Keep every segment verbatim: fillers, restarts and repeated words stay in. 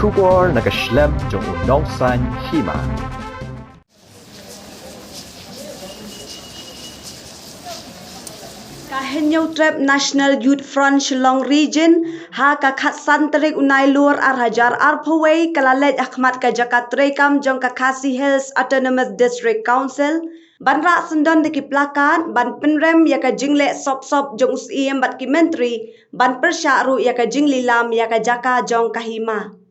Khubor na ka shlem jong u nongsan hima. Ka Hynñiewtrep National Youth Front Shillong Region ha ka khatsan tarik u Nailur ar hajar arphew wei ka la leit ha khmat ka jaka treikam jong ka Khasi Hills Autonomous District Council ban rah syndon da ki plakat ban pynrem ïa ka jingleh sop sop jong u Syiem bad ki myntri ban pyrshah ruh ïa ka jinglilam ïa ka jaka jong ka hima.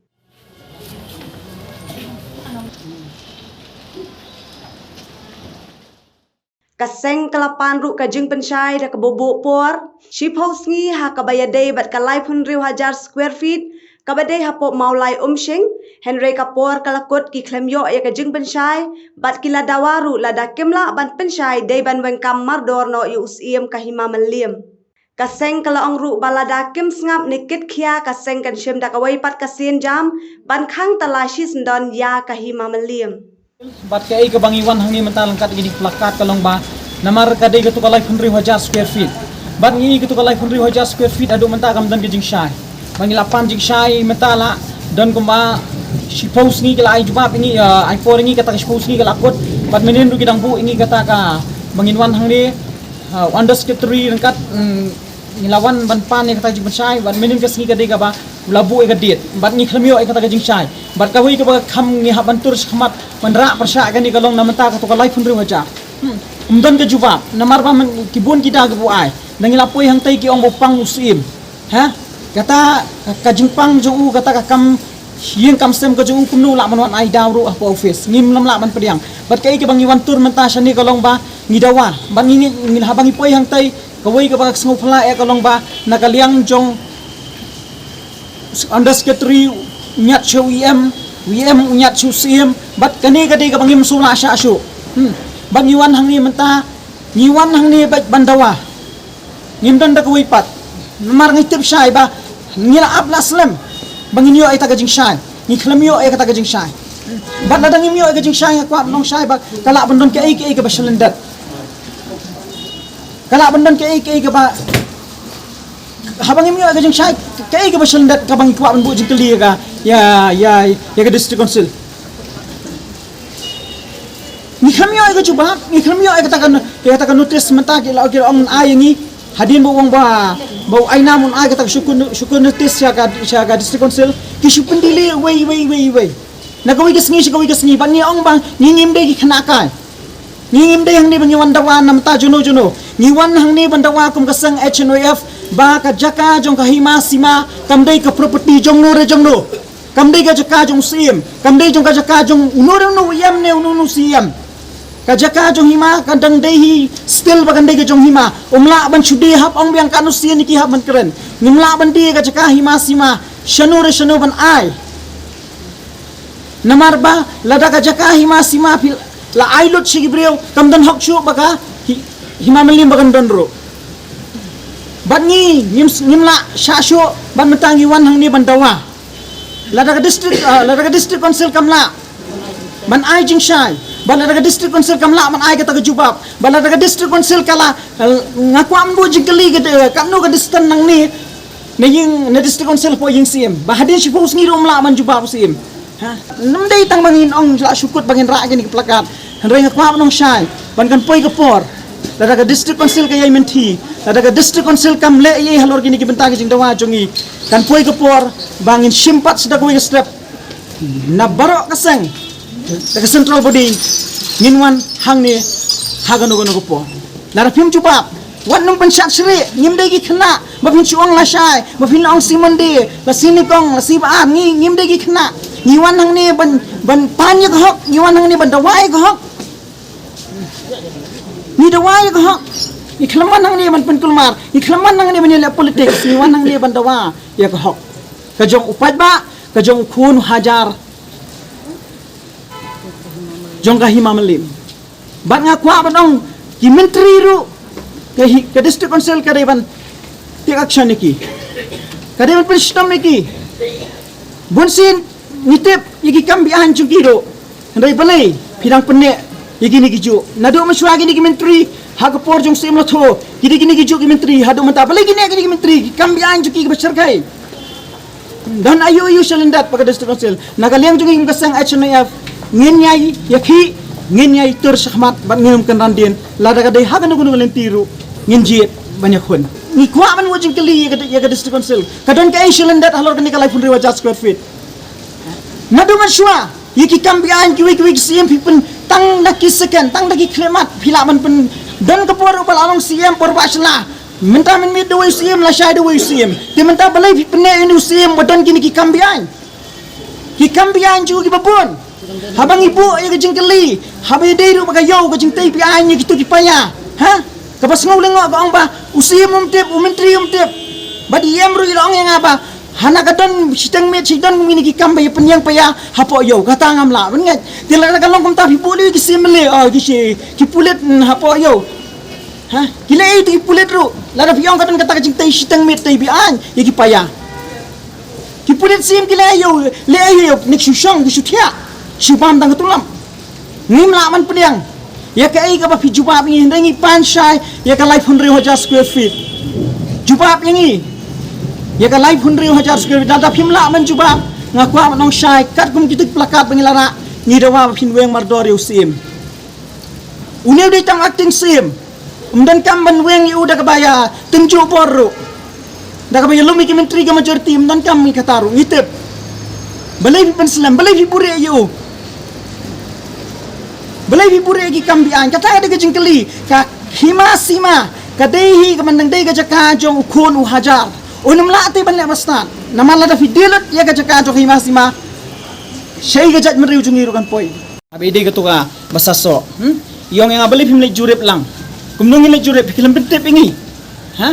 Ka seng ka la pan ruh ka jingpynshai da kaba buh por shiphew sngi ha kaba ïadei bad ka laiphew hynriew hajar square feet kaba dei hapoh Mawlai Umshing, hynrei ka por ka la kut ki khlem ïoh ïa ka jingpynshai bad ki la dawa ruh lada kim lah ban pynshai dei ban weng kam mardor noh ïa u Syiem ka hima Mylliem. Ka seng ka la ong ruh ba lada kim sngap ne kit khia ka seng kan shim da kawei pat ka sienjam ban khang tala shisyndon ïa ka hima Mylliem. Bad kaei kaba ngi wan hangne mynta lyngkat kine ki plakat ka long ba namar ka dei kato ka laiphew hynriew hajar square feet. Bad ngi kato ka laiphew hynriew hajar square feet haduh mynta kam don ka jingshai. Ba ngi la pan jingshai mynta la don kumba shiphew sngi ka la ai jubab ïa ngi, ah, ai por ïa ngi kata ka shiphew sngi ka la kut. Bad mynhynnin ruh ki dang buh ïa ngi kata ka ba ngin wan hangne, ah, under secretary ryngkat, mm, ngi la wan ban pan ïa kata ka jingpynshai, bad mynhynnin ka sngi ka dei kaba u la buh ïa ka date. Bad ngi khlem ïoh ïa kata ka jingshai. Bad kawei kaba kham ngi hap ban tur shakhmat ban rah pyrshah kane ka long na mynta kato ka laiphew hynriew hajar. Hmm. Ym don ka jubab namar ba man ki bun ki da kiba ai. Da ngi la poi hangtai ki ong ba u pang u Syiem. Ha? Kata ka jingpang jong u, kata ka kam ïing kam sem ka jong u kumno u lah ban wan ai daw ruh hapoh office. Ngim lam lah ban pdiang. Bad kaei kaba ngi wan tur mynta shane ka long ba ngi dawa. Bad ngi, ngi, ngi haba ngi poi hangtai kawei kaba ka sngewphylla ïa ka long ba na ka liang jong under secretary u ñiad sha u E M, u E M u ñiad sha u Syiem, bad kane ka dei kaba ngim sngewlah shah shuh. Hmm. Bad ngi wan hangne mynta, ngi wan hangne bad ban dawa. Ngim don da kawei pat. Namar ngi tip shai ba ngi la ap la slem ba ngin ïoh ïa kata ka jingshai. Ngi khlem ïoh ïa kata ka jingshai. Bad lada ngim ïoh ïa ka jingshai nga kwah ban ong shai ba ka lah ban don kaei kaei kaba shalyndet. Ka lah ban don kaei kaei kaba, haba ngim ïoh ïa ka jingshai, kaei kaba shalyndet kaba ngi kwah ban buh jingkylli ïa ka, ïa, ïa, ïa ka District Council. Ngi khlem ïoh ïa ka jubab, ngi khlem ïoh ïa kata ka, ïa kata ka notice mynta ki la, ki la ong ai ïa ngi. Hadien ba u ong ba, ba u ai nam un ai kata ka shu kut, shu kut notice sha ka, sha ka District Council, ki shu pyndelay wei, wei, wei, wei. Na kawei ka sngi sha kawei ka sngi, bad ngi ong ba ngi ngim dei ki khynnah kai. Ngi ngim dei hangne ba ngi wan dawa namar ta juno juno. Ngi wan hangne ban dawa kum ka seng H N Y F ba ka jaka jong ka hima sima kam dei ka property jong no re jong no. Kam dei ka jaka jong u Syiem, kam dei jong ka jaka jong uno re uno u E M ne uno uno u Syiem. Ka jaka jong hima kan dang dei hi still ba kan dei ka jong hima. Um lah ban shu die hap ong biang katno sien ki hap ban kren. Ngim lah ban die ka jaka hima sima shano re shano ban ai. Namar ba lada ka jaka hima sima phi la ai lut sha ki briew kam don hok shuh ba ka hi-, hima Mylliem ba kan don ruh. Bad ngi ngim, ngim lah shah shuh bad mynta ngi wan hangne ban dawa. Lada ka district, ah, lada ka district council kam lah ban ai jingshai, bad lada ka district council kam lah ban ai kata ka jubab, bad lada ka district council ka la, ah, nga kwah ban buh jingkylli ka, eh, katno ka distance nangne na ïing, na district council hapoh ïing Syiem. Ba hadien shiphew sngi ruh ym lah ban jubab u Syiem. Ha? Ym dei tang ba ngin ong la shu kut ba ngin rah kine ki plakat. Hynrei nga kwah ban ong shai ban kan poi ka por, lada ka district council ka ïai mynthi, lada ka district council kam leh ei ei halor kine ki bynta ki jingdawa jong ngi, kan poi ka por ba ngin shim pat sha da kawei ka step. Na baroh ka seng, da ka central body, ngin wan hangne ha kano kano ka por. Lada phim jubab, wat nym pynshad shrieh, ngim dei ki khynnah ba phin shu ong lashai, ba phin ong shi Monday, la shi nyngkong, la shi ba ar, ngi ngim dei ki khynnah. Ngi wan hangne ban, ban pan ïa ka hok, ngi wan hangne ban dawa ïa ka hok. Ngi dawa ïa ka hok. Ngi khlem wan hangne ban pynkulmar, ngi khlem wan hangne ban ïaleh politics, ngi wan hangne ban dawa ïa ka hok. Ka jong u paidbah, ka jong u khun u hajar jong ka hima Mylliem. Bad nga kwah ban ong, ki myntri ruh, ka hi-, ka district council ka dei ban take action ïa ki. Ka dei ban pynshitom ïa ki. Bunsien ngi tip ïa ki kam biang jong ki ruh. Hynrei balei phi dang pynneh ïa kine ki juh? Naduh mynshuwa kine ki myntri ha ka por jong Syiem Latho, kine, kine ki juh ki myntri, haduh mynta balei kine, kine ki myntri, ki kam biang jong ki kiba shyrkhei. Don aiu aiu shalyndet bad ka District Council. Na ka liang jong ngi kum ka seng H N I F, ngin ïai ïakhih, ngin ïai tur shakhmat bad ngin ym kynran dien. Lada ka dei ha kano kano ka lynti ruh ngin jied ban ïakhun. Ngi kwah ban wad jingkylli ïa ka, ïa ka District Council. Ka don kaei shalyndet halor kane ka laiphew hynriew hajar square feet? Naduh mynshuwa ïa ki kam beaiñ kiwei kiwei ki C M phi pyn, tang da ki second, tang da ki khyllipmat phi lah ban pyn. Don ka por ba la long C M por ba shala. Mynta mynmiet da uwei u C M, lashai da uwei u C M. Te mynta balei phi pyneh ïa une u C M ba don kine ki kam beaiñ? Ki kam beaiñ jong u kiba bun. Haba ngi buh ïa ka jingkylli, haba ïadei ruh bad ka ïew ka jingtei beaiñ ïa kito ki paia, ha? Kaba sngew lyngngoh ka ong ba u C M um tip, u myntri um tip. Bad i em ruh i la ong ïa nga ba hana ka don shiteng miet, shi don kum kine ki kam ba ïa pynïeng paia hapoh ïew, kata ngam lah ban ngeit. Te lada ka long kumta phi buh lei ki C M lei, oh, ki shi, ki pulit, mm, hapoh ïew. Ha? Ki lei ïa ki pulit ruh. Lada phi ong ka don kata ka jingtei shiteng miet tei beaiñ ïa ki paia. Ki pulit C M ki leh aïu, leh aïu, nek shu shong, ki shu thiah, shu bam tang ka tulam. Ngim lah ban pdiang ïa kaei kaba phi jubab ïa ngi, hynrei ngi pan shai ïa ka laiphew hynriew hajar square feet. Jubab ïa ngi ïa ka laiphew hynriew hajar square feet. Lada phim lah ban jubab, nga kwah ban ong shai katkum kito ki plakat ba ngi la rah, ngi dawa ba phin weng mardor ïa u C M. Une u dei tang acting C M. Ym donkam ban weng ïa u da kaba ïa tynjuh bor ruh. Da kaba ïalum ïa ki myntri ka majority, ym donkam ïa kata ruh, ngi tip. Balei phi pynslem, balei phi buhrieh ïa u? Balei phi buhrieh ïa ki kam beaiñ? Kata ka dei ka jingkylli. Ka hima sima ka dei hi ka ban dang dei ka jaka jong u khun u hajar. Un ym lah te ban leh ba stad. Namar lada phi die lut ïa ka jaka jong ka hima sima, shei ka jaitbynriew jong ngi ruh kan poi. Haba ïadei kato kaba sah soh, hmm? I ong ïa nga balei phim leit jurip lang. Kumno ngin leit jurip, phi khlem pyntip ïa ngi? Ha?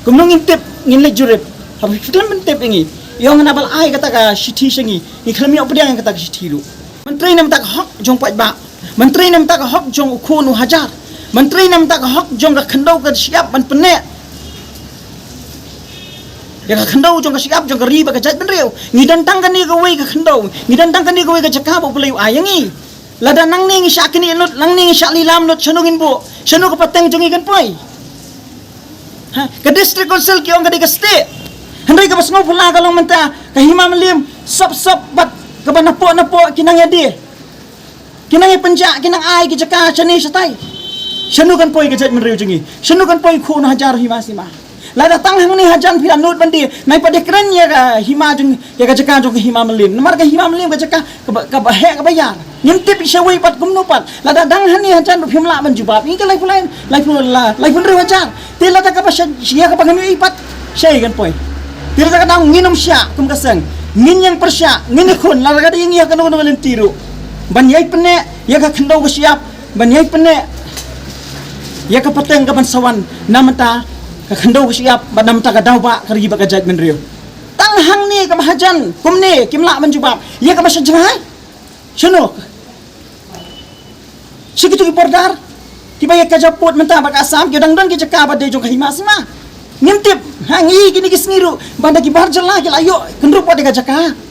Kumno ngin tip ngin leit jurip haba phi khlem pyntip ïa ngi? I ong nga ba la ai kata ka shithi sha ngi, ngi khlem ïoh pdiang ïa kata ka shithi ruh. Ban trei na bynta ka hok jong paidbah, ban trei na bynta ka hok jong u khun u hajar, ban trei na bynta ka hok jong ka khyndew ka shyiap ban pyneh ïa ka khyndew jong ka shyiap jong ka ri bad ka jaitbynriew. Ngi don tang kane kawei ka khyndew, ngi don tang kane kawei ka jaka ba U Blei u ai ïa ngi. Lada nangne ngi shah knieh lut, nangne ngi shah lilam lut, shano ngin buh? Shano ka pateng jong ngi kan poi? Ha, ka District Council ki ong ka dei ka state. Hynrei kaba sngewphylla ka long mynta ka Hima Mylliem, Sopsop bad kaba napoh napoh ki nang ïadie. Ki nang ïapynjah, ki nang ai ki jaka shane shatai. Shano kan poi ka jaitbynriew jong ngi? Shano kan poi u khun u hajar u hima sima? Lada tang hangne hajan phi la nud ban die, nai pat die kren ïa ka hima jong, ïa ka jaka jong ka Hima Mylliem. Namar ka Hima Mylliem ka jaka kaba, kaba heh kaba ïar. Ngim tip shawei pat kumno pat. Lada dang hangne hajan ruh phim lah ban jubab. Ïa ka laiphew lai, laiphew la, laiphew hynriew hajar. Te lada kaba sha, ïa kaba ngam ïohi pat, shei kan poi? Te lada ka dang ngin ym shah kum ka seng, ngin ïeng pyrshah, ngin ïakhun, lada ka dang ïeng ïa kano kano ka lynti ruh, ban ïai pyneh ïa ka khyndew ka shyiap, ban ïai pyneh ïa ka pateng ka ban sa wan na bynta ka khyndew ka shyiap bad na bynta ka daw bah ka ri bad ka jaitbynriew. Tang hangne kaba hajan kumne kim lah ban jubab. Ïa kaba sha jngai, shano? Shi kito ki border kiba ïa ka japud mynta bad ka Assam, ki dang don ki jaka ba dei jong ka hima sima. Ngim tip, ha, ngi kine ki sngi ruh ba da ki bar jylla ki la ïoh kynrup bad ka jaka.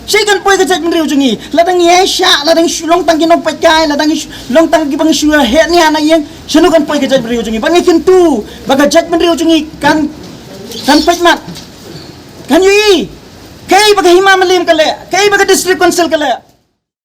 Shei kan poi ka jaitbynriew jong ngi? Lada ngi ïa shah, lada ngi shu long tang ki nongpeitkai, lada ngi shu long tang kiba ngi shu heh nia na ïing, shano kan poi ka jaitbynriew jong ngi? Ba ngi kyntu ba ka jaitbynriew jong ngi kan, kan peit mat, kan ïohi kaei ba ka Hima Mylliem ka leh, kaei ba ka District Council ka leh.